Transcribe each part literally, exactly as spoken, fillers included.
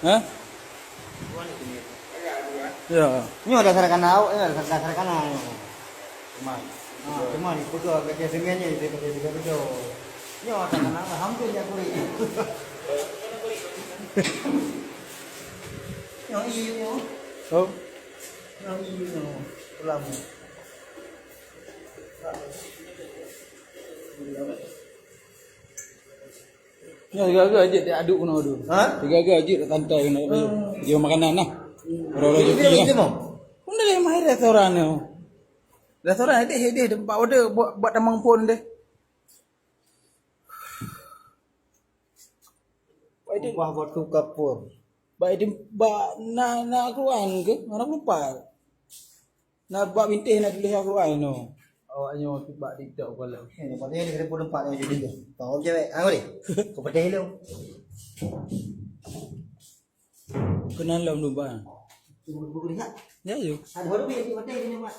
Ha? Ya. Nyoe dasar kana awak, nyoe dasar, dasar kana nyoe. Teman. Ha, teman, peugah kata semen ni, dia kata dia betul. Nyoe dasar kana, alhamdulillah kulit. Nyoe iya nyoe. Oh. Nyoe iya nyoe. Ulama. Nyoe sigaga jeuet dak aduk keunoe tu. Ha? Sigaga jeuet dak santai keunoe tu. Hmm. Jeuet makanan lah. Orang-orang cuti lah. Ini, ini, ini, Mam. Pun dah mai restoran tu. Restoran deh, deh, tempat order buat, buat tamong phon deh. Baik deh. Ubah batu kapur. Baik deh, ba, na, na keluar ke? Orang lupa. Na bak bintéh na tuléh Al-Quran nyoe. Awak nyoe bak TikTok pula. Eh, lepas ni ada seribu tempat yang jadi tu. Tahu je, weh. Ah, boleh. Kau pedih lu. Kenal lom tu, bang. Tunggu, tunggu, tunggu, lihat. Ya, yuk. Ada baru dia mati ni, Mak.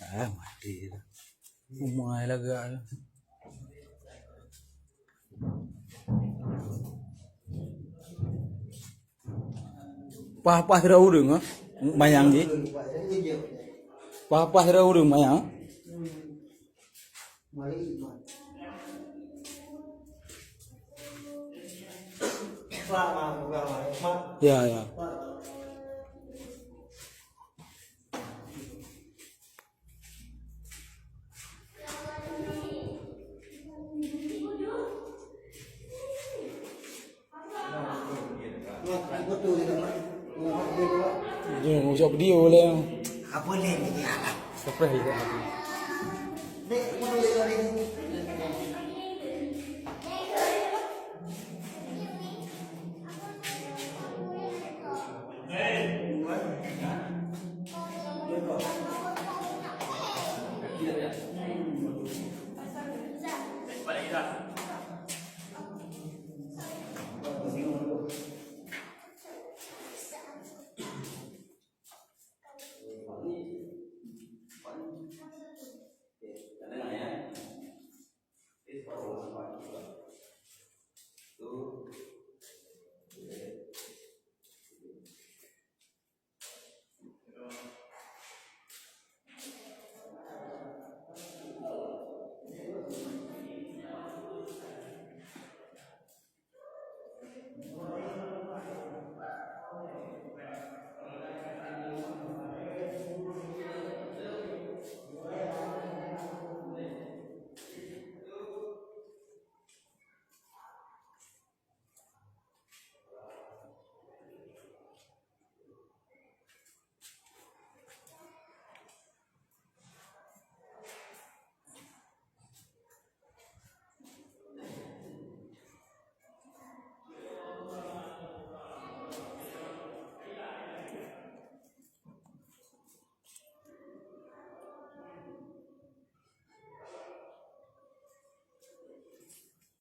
Ah, mati dah. Umai lagak. Paih-paih sidroe ureueng, ah, mayang jih. Paih-paih sidroe ureueng mayang. Ya, ya. Dia ngujak video leh. Apa leh ni? Surprise leh.